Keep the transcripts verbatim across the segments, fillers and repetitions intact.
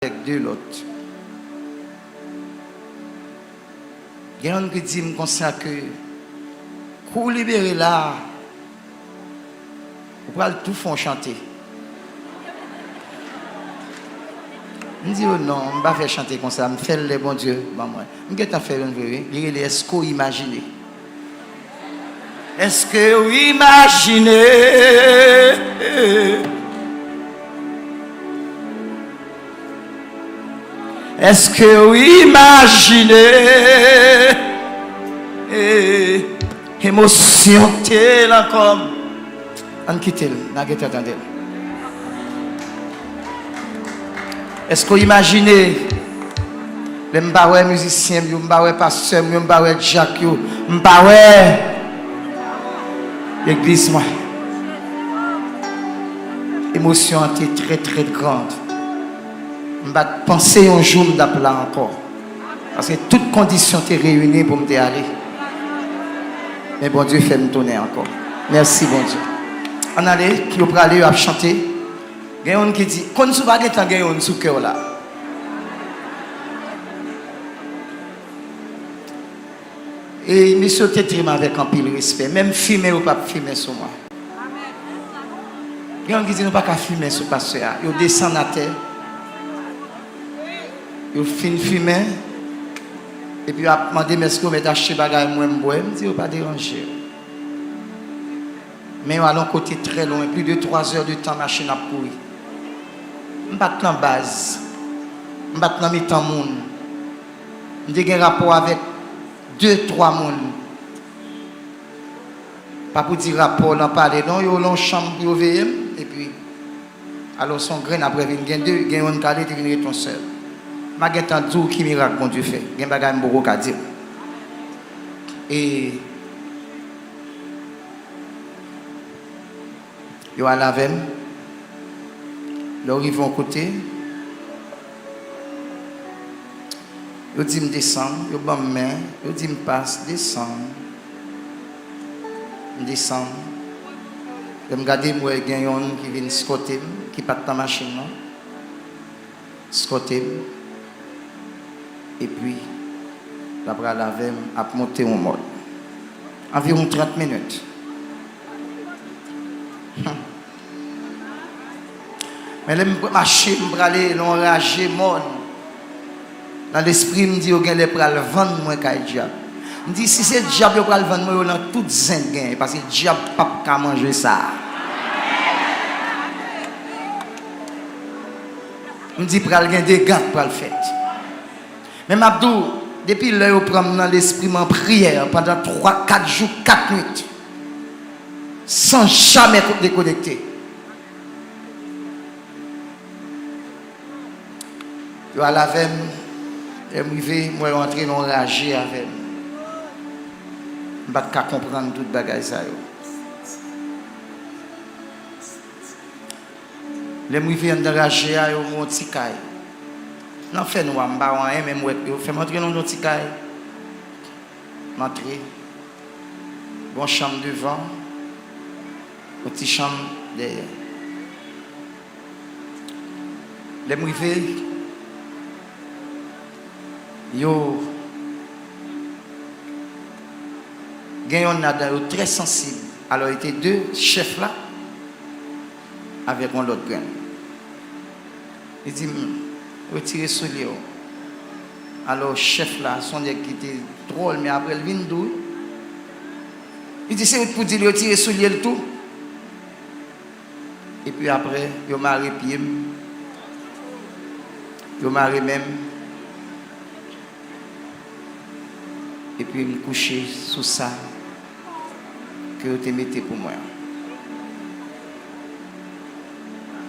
avèk de lòt. Gen youn ki di m konsa ke kou w libere la a, ou pral tou fè yon chante. M di yo non, m pa fè chante konsa, m fè l lè Bondye ban mwen. M gentan fè youn vre wi, li rele Èske w imajine? Èske w imajine? Èske w imajine? Emosyon te nan kò m. Ann kite l, n a gentan tande l. Èske w imajine? Lè m pa wè mizisyen m yo, m pa wè pastè m yo, m pa wè dyak yo, m pa wè legliz mwen. Emosyon an te trè, trè grand. M pa t panse yon jou m t ap la ankò. Paske tout kondisyon te reyini pou m te ale. Men Bondye fè m tounen ankò. Mèsi, Bondye. Ann ale, yo prale, yo ap chante. Gen youn ki di, konn si w pa gentan gen youn sou kè w la. E mesye yo te trete m avèk anpil respè. Menm fimen yo p ap fimen sou mwen. Gen youn ki di, nou pa ka fimen sou pastè a. Yo desann atè. Yo fin fimen. Epi yo ap mande m èske yo mèt achte bagay mwen m bwè. M di yo pa deranje yo. Men yo al yon kote trè lwen, plis de twa zè de tan machin ap kouri. M pa t nan baz. M pa t nan mitan moun. M te gen rapò avèk de, twa moun. Pa pou di rapò nan pale non, yo nan yon chanm pou yo veye m, epi alò se yon grenn, apre vin gen de, gen youn k ale, te vin ret yon sèl. M a gentan di w ki mirak Bondye fè. Gen bagay m poko ka di w. E yo al avè m. Lè w rive yon kote, yo di m desann, yo ban m men, yo di m pas, desann. M desann. Lè m gade, m wè gen yonn ki vin eskòte m, ki pa t nan machin nan. Eskòte m. Epi, l ap pral avè m, ap monte yon mòn. Anviwon trant minit. Hmm. Men lè m mache, m prale nan yon raje mòn. Nan lespri m, m di yo genlè pral vann mwen kay dyab. M di si se dyab yo pral vann mwen, yo nan tout zen k genyen, paske dyab p ap ka manje sa. M di pral gen dega k pral fèt. Men m ap di w, depi lè yo pran m nan lespri m an priyè pandan twa, kat jou, kat nwit, san jamè dekonekte. Yo al avè m, lè m rive, m wè yo antre nan yon raje avè m. M pa t ka konprann tout bagay sa yo. Lè m rive anndan raje a, yo ban m yon ti kay. Nan fènwa, m pa wè anyen, men m wè yo fè m antre nan yon ti kay. M antre. Gon chanm devan, yon ti chanm dèyè. Lè m rive, yo gen yonn ladan yo trè sansib. Alò, li te de, chèf la avèk yon lòt grenn. Li di m, retire soulye w. Alò, chèf la, se yon nèg ki te dwòl, men apre l vin dou wi. Li di, se ou k pou di l retire soulye l tou. Epi apre, yo mare pye m. Yo mare men m. Epi m kouche sou sa ke yo te mete pou mwen an.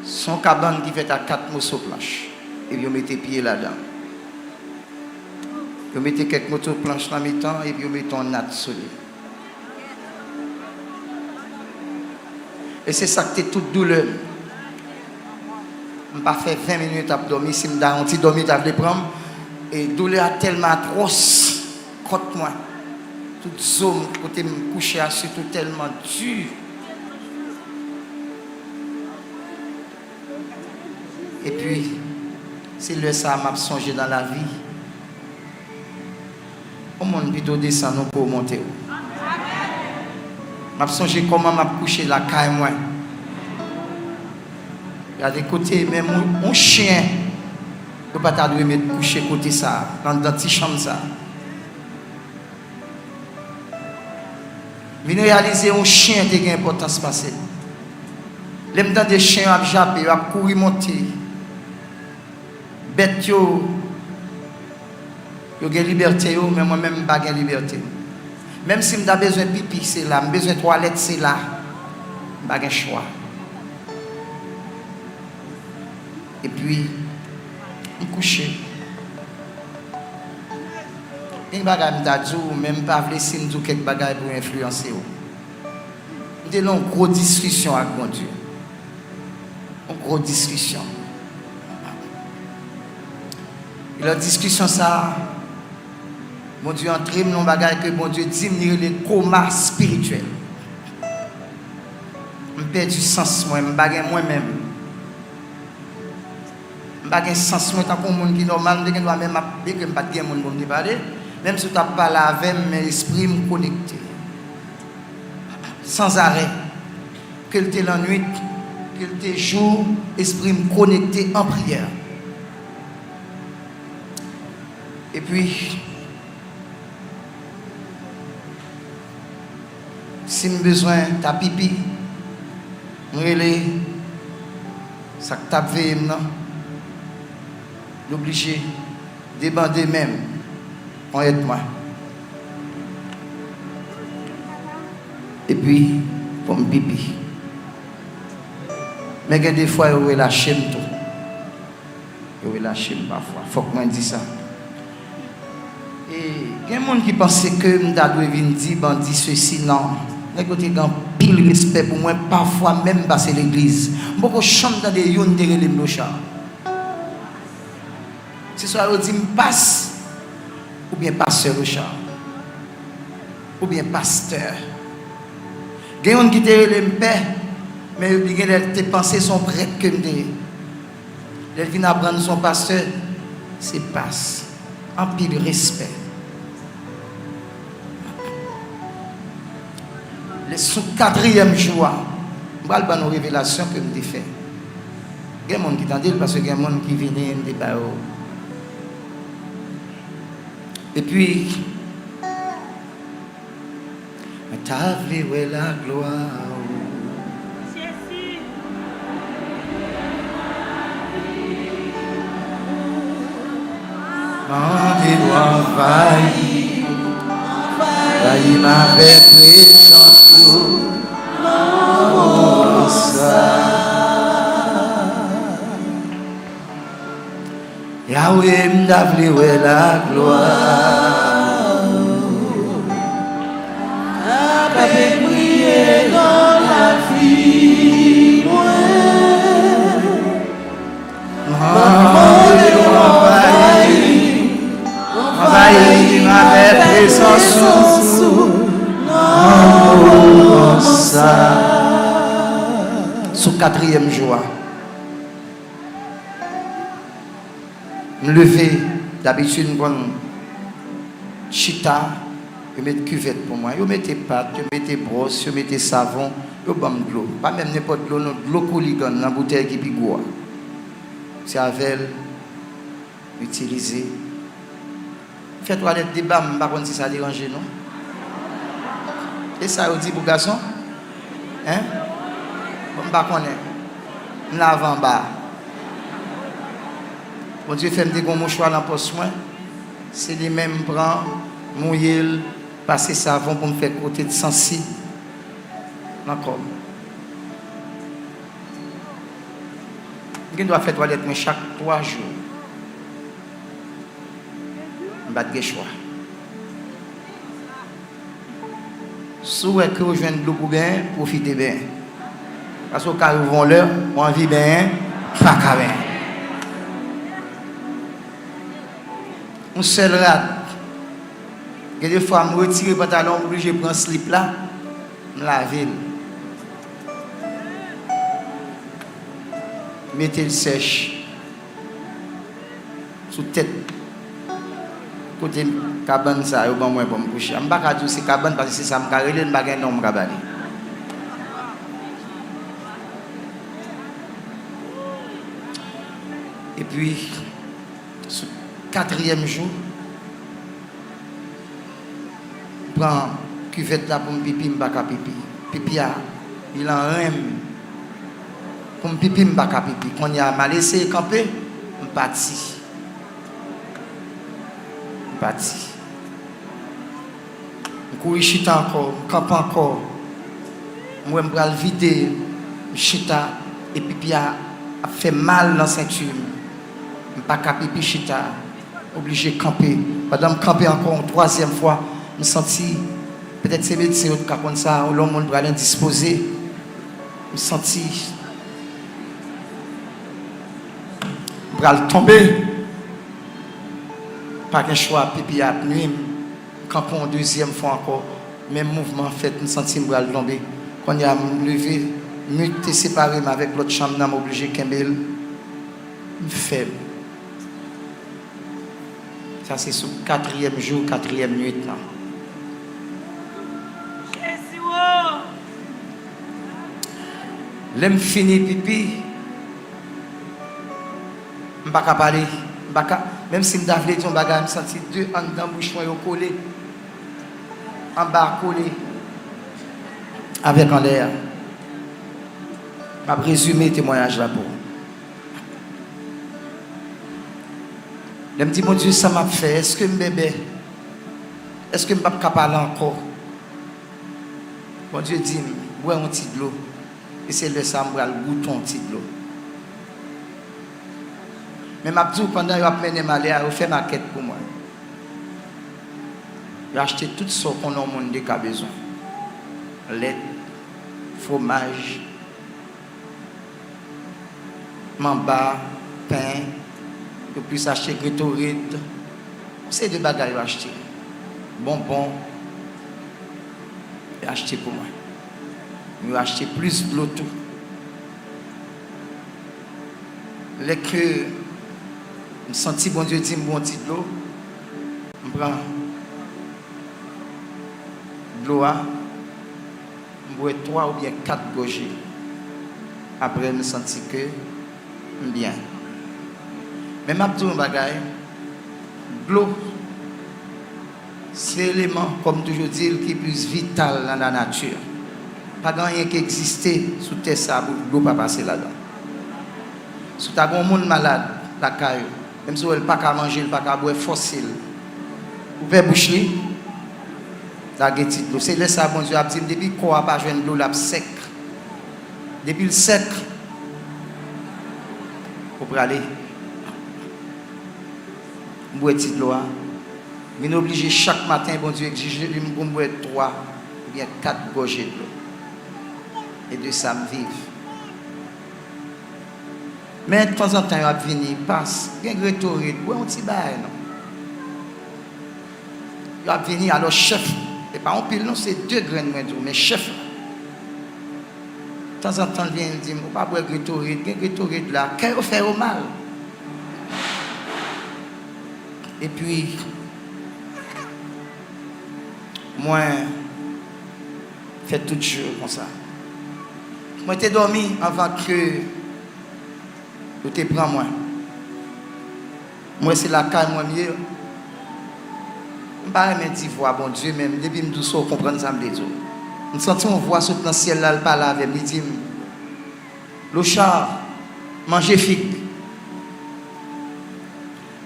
Se yon kabann ki fèt ak kat moso planch. Epi yo mete pye ladan. Yo mete kèk moso planch nan mitan, epi yo mete yon nat sou li. E se sa k te tout doulè m. M pa fè ven minit ap dòmi, si m ta yon ti dòmi, ta vle pran m. E doulè a tèlman atwòs, kòt mwen, tout zo m, kote m kouche a sitou, tèlman di. Epi, Se lè sa a m ap sonje nan lavi. Yon moun pito desann ou ke w monte w. M ap sonje kòman m ap kouche lakay mwen. Gade kote, menm yon, yon chen, yo pa ta dwe met kouche kote sa a, nan, nan ti chanm sa a. Vin reyalize yon chen te gen enpòtans pase m. Lè m tande chen yo ap jape, yo ap kouri monte. Bèt yo, yo gen libète yo, men mwen menm m pa gen libète m. Menm si m ta bezwen pipi, se la. M bezwen twalèt, se la. M pa gen chwa. Epi, m kouche. Gen bagay m ta di w, men m pa vle si m di w kèk bagay pou enfliyanse w. M te nan yon gwo diskisyon ak Bondye. Yon gwo diskisyon. E nan diskisyon sa a, Bondye antre m nan yon bagay ke Bondye di m li rele koma espirityèl. M pèdi sans mwen, m pa gen mwen menm. M pa gen sans mwen tankou yon moun ki nòmal, m te gen dwa menm ap, byenke m pa t gen moun pou m te pale, menm si w t ap pale avè m, men espri m konekte. Sanzarè. Ke l te lannwit, ke l te jou, espri m konekte an priyè. Epi, si m bezwen ta pipi, m rele sa k t ap veye m nan, l oblije debande men m, on èd mwa. Epi, pou m pipi. Men gen de fwa yo relache m tou. Yo relache m pafwa. Fòk mwen di sa. E gen moun ki panse ke m ta dwe vin di bandi sesi, non. Nèg yo te gen anpil respè pou mwen, pafwa menm m pase legliz. M poko janm tande youn te rele m Lochard. Se swa yo di m pas, oubyen pastè Lochard, oubyen pastè. Gen youn ki te rele m pè, men li genlè te panse se yon prèt ke m te ye. Lè l vin aprann se yon pastè, se pas. Anpil respè. Lè sou katriyèm jou a, m pral ban nou revelasyon ke m te fè. Gen moun ki tande l, paske gen moun ki vini, m te ba yo. Epi, mwen ta vle wè laglwa ou. Mande w anvayi, anvayi m avèk prezans ou nan moman sa. Yahweh, m ta vle wè laglwa ou. Kapab briye nan lavi mwen. Mande w anvayi, anvayi m avèk prezans ou nan moman sa. Sou katriyèm jou a, m leve, dabitid m konn chita, yo met kivèt pou mwen. Yo mete pat, yo mete bwòs, yo mete savon, yo ban m dlo. Pa menm nenpòt dlo, non, dlo Kouligann nan boutèy ki pi gwo a. Se avè l m itilize. M fè twalèt deba, m pa konn si sa deranje nou. E sa yo di pou gason? Hein? Bon, m pa konnen. M lave anba. Bondye fè m te gen yon mouchwa nan pòch mwen. Se li menm m pran, mouye l, pase savon pou m fè kote sansib nan kò m. M gen dwa fè twalèt mwen chak twa jou. M pa t gen chwa. Si w wè ke w jwenn dlo pou benyen, pwofite benyen. Paske w ka rive yon lè, w anvi benyen, pa ka benyen. Yon sèl rad. Gen de fwa, m retire pantalon, m oblije pran slip la, m lave l. Mete l sèch. sou tèt kote kabann sa yo ban mwen pou m kouche a. M pa ka di w se kabann paske se sa m ka rele l, m pa gen non m ka ba li. Epi, sou katriyèm jou, m pran kivèt la pou m pipi, m pa ka pipi. Pipi a, li lan ren m. Pou m pipi, m pa ka pipi. Kounye a, m al eseye kanpe, m pati. M pati. M kouri chita ankò, m kanpe ankò. M wè m pral vide, m chita, e pipi a ap fè mal nan senti m. M pa ka pipi chita, oblije kanpe. Pandan m kanpe ankò yon twazyèm fwa, m santi, petèt se medsen yo t ka konn sa, lè yon moun pral endispoze, m santi m pral tonbe. Pa gen chwa, pipi a ap nui m. M kanpe yon dezyèm fwa ankò. Menm mouvman an fèt, m santi m pral tonbe. Kounye a, m leve, m te separe m avèk lòt chanm nan, m oblije kenbe l. M fèb. Sa se sou katriyèm jou, katriyèm nuit lan. Lè m fini pipi, m pa ka pale, m pa ka, menm si m ta vle di yon bagay, m santi de anndan bouch mwen yo kole, anba kole avèk anlè a. M ap rezime temwayaj la pou ou. Lè m di, "Bondye, sa m ap fè? Èske m bèbè? Èske m p ap ka pale ankò?" Bondye di m, "Bwè yon ti dlo." E se lè sa a m pral goute yon ti dlo. Men m ap di w, pandan yo ap mennen m ale a, yo fè makèt pou mwen. Yo achte tout sa w konnen yon moun te ka bezwen. Lèt, fwomaj, manba, pen, yo plis achte Gatorade. Yon seri de bagay yo achte. Bonbon, yo achte pou mwen. Yo achte plis dlo tou. Lè ke m santi Bondye di m bwè yon ti dlo, m pran dlo a, m bwè twa oubyen kat gòje. Apre, m santi ke m byen. Men m ap di w yon bagay, dlo se eleman, kòm m toujou di l, ki plis vital nan lanati. Pa gen anyen ki egziste sou tè sa a pou dlo pa pase ladan. Si w ta gen yon moun malad lakay ou, menm si w wè l pa ka manje, l pa ka bwè, fòse l. Ouvè bouch li, lage ti dlo. Se lè sa a Bondye ap di m, depi kò a pa jwenn dlo, l ap sèk. Depi l sèk, ou prale. M bwè ti dlo a. Vin oblije chak maten, Bondye egzije li m pou m bwè twa oubyen kat gòje dlo. E de sa m viv. Men tanzantan yo ap vini, "Pas, gen Gatorade, bwè yon ti bagay non." Yo ap vini, alò chèf, e pa yon pil non, se de grenn mwen di w, men chèf la. Tanzantan l vini, l di m, "Ou pa bwè Gatorade, gen Gatorade la, kè yo fè yo mal." Epi, mwen fè tout jou konsa. Mwen te dòmi anvan ke yo te pran mwen. Mwen se lakay mwen m ye. M pa renmen di vwa Bondye, men depi m di w sa, w konprann sa m vle di w. M santi yon vwa sot nan syèl la, l pale avè m, li di m, "Lochard, manje fig."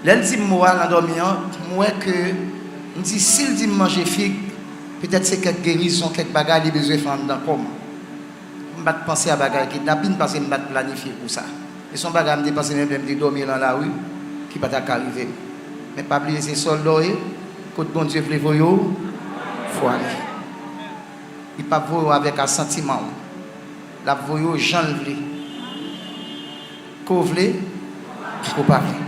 Lè l di m mo a nan dòmi an, m wè ke, m di, si l di m manje fig, petèt se kèk gerizon, kèk bagay li bezwen fè anndan kò m. M pa t panse a bagay kidnapin paske m pa t planifye pou sa. E se yon bagay m te panse menm lè m te dòmi lan lari ki pa ta ka rive m. Men pa bliye se sòlda w ye, kot Bondye vle voye w, fò ale. Li p ap voye w avèk asantiman w. L ap voye w jan l vle. Ke w vle, ke w pa vle.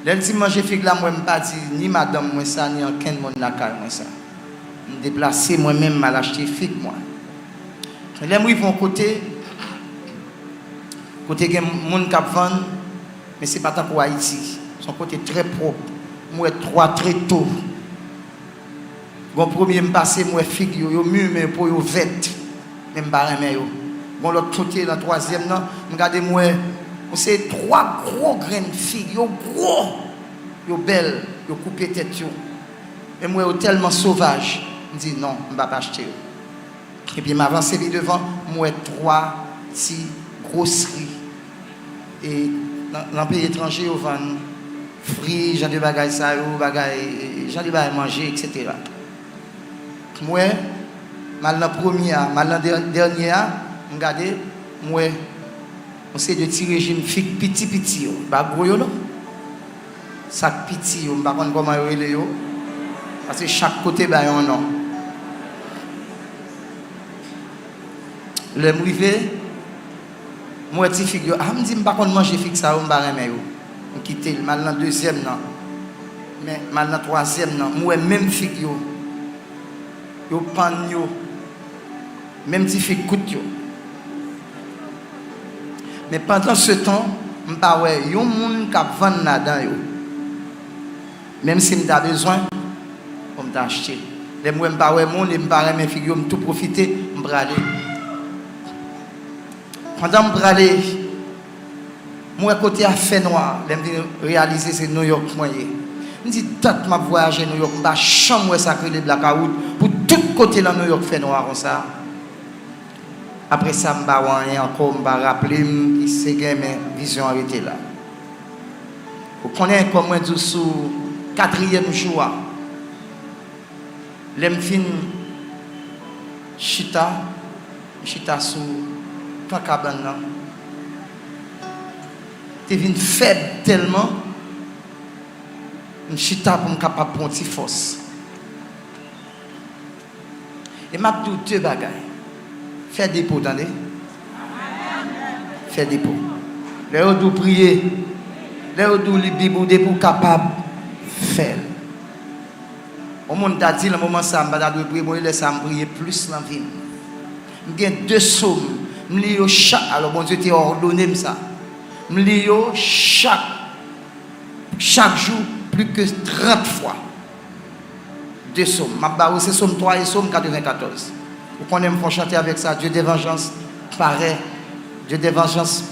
Lè l di m manje fig la, m wè m pa di ni madanm mwen sa, ni ankenn moun lakay mwen sa. M deplase mwen menm, m al achte fig mwen. Lè m rive yon kote, kote gen moun k ap vann, Men se pa tankou Ayiti. Se yon kote trè pwòp. M wè twa treto. Gon premye m pase, m wè fig yo, yo mi, men po yo vèt. Men m pa renmen yo. Gon lòt kote, nan twazyèm nan, m gade, m wè, m se twa gwo grenn fig, yo gwo, yo bèl, yo koupe tèt yo. Men m wè yo tèlman sovaj, m di, "Non, m p ap achte yo." Epi m avanse pi devan, m wè twa ti gwosri. E nan, nan peyi etranje, yo vann fri, jan de bagay sa yo, bagay, jan de bagay manje, etsetera. M wè, m al nan premye a, m al nan dè-, dènye a, m gade, m wè yon seri de ti rejim fig piti piti yo, pa gwo yo non. Sa k piti yo, m pa konn kòman yo rele yo, paske chak kote bay yon non. Lè m rive, m wè ti fig yo, a, m di m pa konn manje fig sa yo, m pa renmen yo. M kite l, m al nan dezyèm nan. Men, m al nan twazyèm nan, m wè menm fig yo. Yo pann yo. Menm ti fig kout yo. Men pandan se tan, m pa wè yon moun k ap vann ladan yo. Menm si m ta bezwen, bon, m ta achte. Lè m wè m pa wè moun e m pa renmen fig yo, m tou pwofite, m prale. Pandan m prale, m wè kote a fè nwa, lè m vin reyalize se Nouyòk mwen ye. M di, dat m ap vwayaje Nouyòk, m pa janm wè sa k rele blakawout, pou tout kote nan Nouyòk fè nwa konsa. Apre sa, m pa wè anyen ankò, m pa raple m ki se gen, men vizyon an rete la. Ou konnen, kòm mwen di w sou katriyèm jou a, lè m fin chita, m chita sou kan kabann nan, te vin fèb tèlman, m chita pou m kapab pran yon ti fòs. E m ap di w de bagay. Fè depo, tande. Fè depo. Lè yo di w priye, lè yo di w li Bib ou, depi w kapab, fè l. Yon moun ta di nan moman sa a, m pa ta dwe priye, bon, e lè sa a, m priye plis nan vi m. M gen de sòm, m li yo chak, alò Bondye te òdone m sa. M li yo chak, chak jou, plis ke trant fwa. De sòm. M ap ba ou, se sòm twa e sòm katrevenkatòz. Ou konnen m fè yon chante avèk sa, Dieu de vengeance paraît, Dieu de vengeance,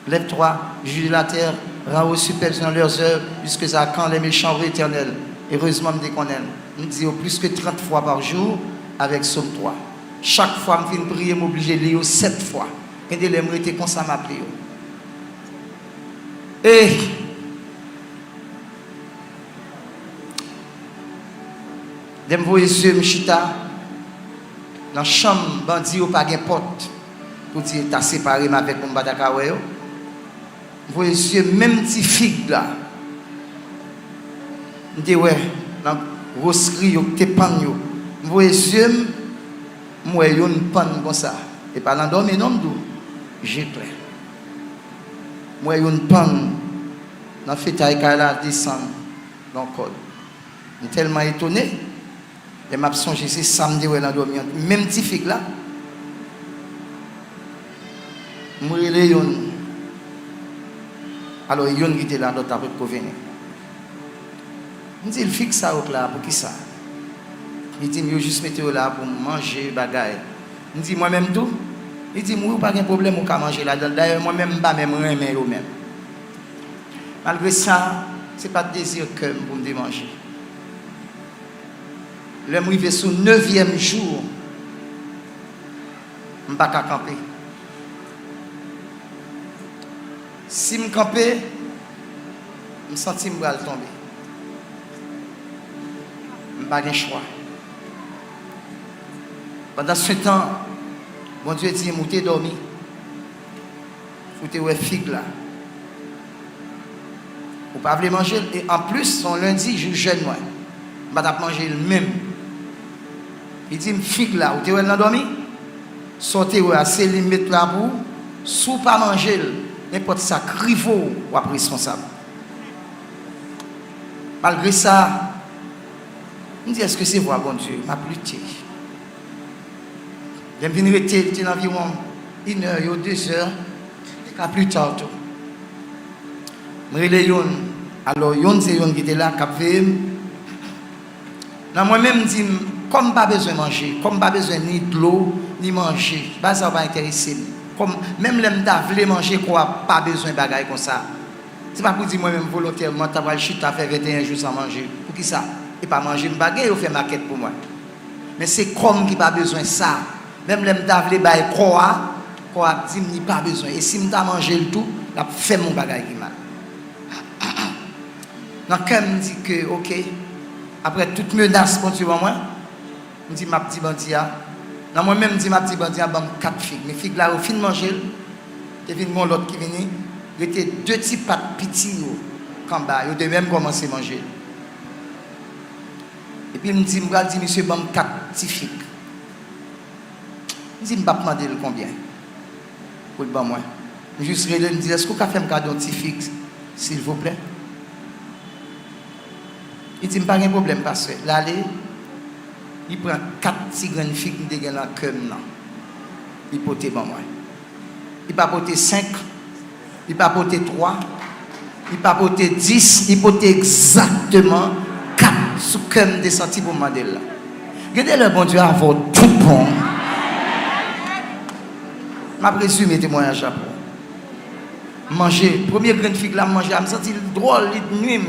lève-toi, juge la terre, rends aux cieux selon leurs œuvres, puisque à quand les méchants, ô Éternel? Erezman, m te konnen l. M di yo plis ke trant fwa pa jou avèk sòm twa. Chak fwa m fin priye, m oblije li yo sèt fwa. Gen de lè m rete konsa, m ap li yo. E Lè m voye zye m chita nan chanm bandi yo, pa gen pòt pou di ta separe m avèk moun m pa ta ka wè yo. M voye zye m, menm ti fig la m te wè nan gwosri yo k te pann yo. M voye zye m, m wè youn pann konsa. E pa nan dòmi non m di w, je klè. M wè youn pann nan fetay kay la, desann nan kòd. M tèlman etone, lè m ap sonje se sa m te wè nan dòmi an. Menm ti fig la, m rele youn. Alò, youn ki te la, lòt la potko vini. M di l, "Fig sa yo k la, poukisa?" Li di m, "Yo jis mete yo la pou m manje, bagay." M di, "Mwen menm tou?" Li di m, "Wi, ou pa gen pwoblèm, ou ka manje ladan l. Dayè, mwen menm, m pa menm renmen yo menm." Malgre sa, se pa t dezi kè m pou m te manje. Lè m rive sou nevyèm jou, m pa ka kanpe. Si m kanpe, m santi m pral tonbe. M pa gen chwa. Pandan se tan, Bondye di m, "Ou te dòmi. Ou te wè fig la. Ou pa vle manje l." E anplis, se yon lendi, jou jèn mwen. M pa t ap manje l menm. Li di m, "Fig la, ou te wè l nan dòmi? Sa w te wè a, se li m met la pou ou. Si w pa manje l, nenpòt sa k rive w, w ap responsab." Malgre sa, m di, "Èske se vwa Bondye?" M ap lite. Lè m vin rete, li te nan anviwon inè yo, dezè, te ka pita tou. M rele youn. Alò, youn se youn ki te la, k ap veye m. Nan mwen menm, m di m, kò m pa bezwen manje, kò m pa bezwen ni dlo, ni manje. Bagay sa yo pa enterese m. Kò m, menm lè m ta vle manje, kò a pa bezwen bagay konsa. Se pa pou di mwen menm volontèman, ta pral chita fè venteyen jou san manje. Poukisa? E pa manje m pa gen, yo fè makèt pou mwen. Men se kò m ki pa bezwen sa. Menm lè m ta vle bay kò a, kò a ap di m li pa bezwen. E si m ta manje l tou, l ap fè m yon bagay ki mal. Nan kè m, m di ke, oke, apre tout menas Bondye ban mwen, m di m ap di bandi a. Nan mwen menm, m di m ap di bandi a ban m kat fig. Men fig la, yo fin manje l, te vin gon lòt ki vini, rete de ti pat piti yo k anba, yo te menm kòmanse manje l. Epi m di, m pral di misye ban m kat ti fig. M di, m p ap mande l konbyen pou l ban mwen. M jis rele l, m di, èske w ka fè m kado yon ti fig, silvouplè? Li di m, pa gen pwoblèm, pastè. L ale, li pran kat ti grenn fig m te gen nan kè m nan. Li pote ban mwen. Li pa pote senk, li pa pote twa, li pa pote dis, li pote egzakteman kat sou kè m te santi pou m mande l la. Gen de lè Bondye avè w tout bon. M ap rezime temwayaj la pou ou. M manje, premye grenn fig la m manje a, m santi l dwòl, li t nwi m.